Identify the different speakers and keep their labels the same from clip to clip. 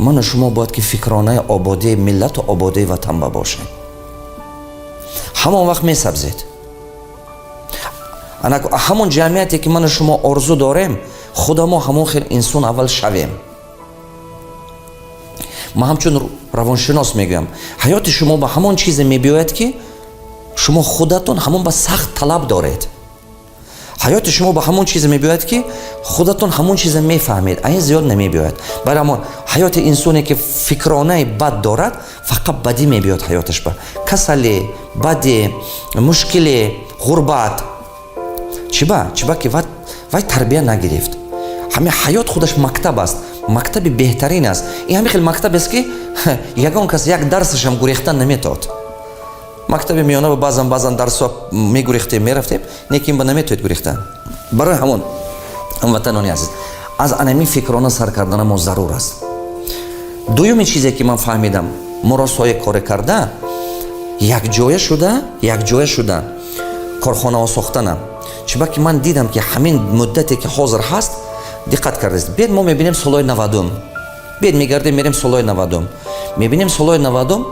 Speaker 1: Ману шумо бояд ки фикронаи ободии миллату ободии ватан ба бошем. Ҳамон вақт месабзед. Ҳамон ҷамъияте, ки ману шумо орзу дорем, худамо ҳамон хел инсон аввал шавем. Ман ҳамчун равоншинос мегӯям: ҳаёти шумо ба ҳамон чизе мебиёяд, ки шумо худатон ҳамон ба сахт талаб доред. Ҳаёти шумо ба ҳамон чизе мебиёяд, ки худатон ҳамон чизе мефаҳмед, а ин зиёд намебиёяд. Барои ҳамон ҳаёти инсоне, ки фикронаи бад дорад, фақат бадӣ мебиёд ҳаёташ ба: касалӣ, бадӣ, мушкилӣ, ғурбат. Чиба? Чиба ки вай тарбия нагирифт. Ҳамин ҳаёт худаш мактаб аст, мактаби беҳтарин аст. Ин ҳамин хел мактаб аст, ки ягон кас як дарсашам гурехтан наметавод. Мактаби миёна баъзан баъзан дарсҳо мегурехтем, мерафтем, лекин ба наметавед гурехтан. Барои ҳамон, ҳамватанони азиз, аз анамин фикрона сар кардана мо зарур аст. Дуюми чизе, ки ман фаҳмидам, муросое коре карда, якҷоя шуда корхонаҳо сохтанам. Чиба ки ман дидам, ки ҳамин муддате, ки ҳозир ҳаст, диққат кардест, бед мо мебинем солҳои 90-ум, бед мегардем, мерем солҳои 90-ум, мебинем солҳои 90-ум,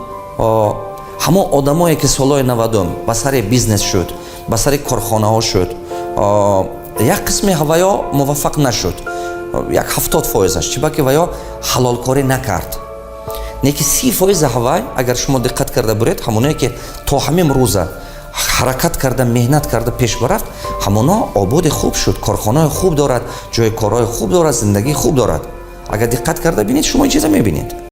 Speaker 1: ҳамон одамое, ки солҳои 90-ум ба сари бизнес шуд, ба сари корхонаҳо шуд, як қисми ҳаваё муваффақ нашуд, як 70%-аш. Чиба ки ваё ҳалолкорӣ накард. Не ки 30%-и ҳавай, агар шумо диққат карда буред, ҳамоное, ки то ҳамин рӯза ҳаракат карда, меҳнат карда, пеш барафт, ҳамоно ободи хуб шуд, корхонаи хуб дорад, ҷои корҳои хуб дорад, зиндагии хуб дорад. Агар диққат карда бинед, шумо ин чиза мебинед.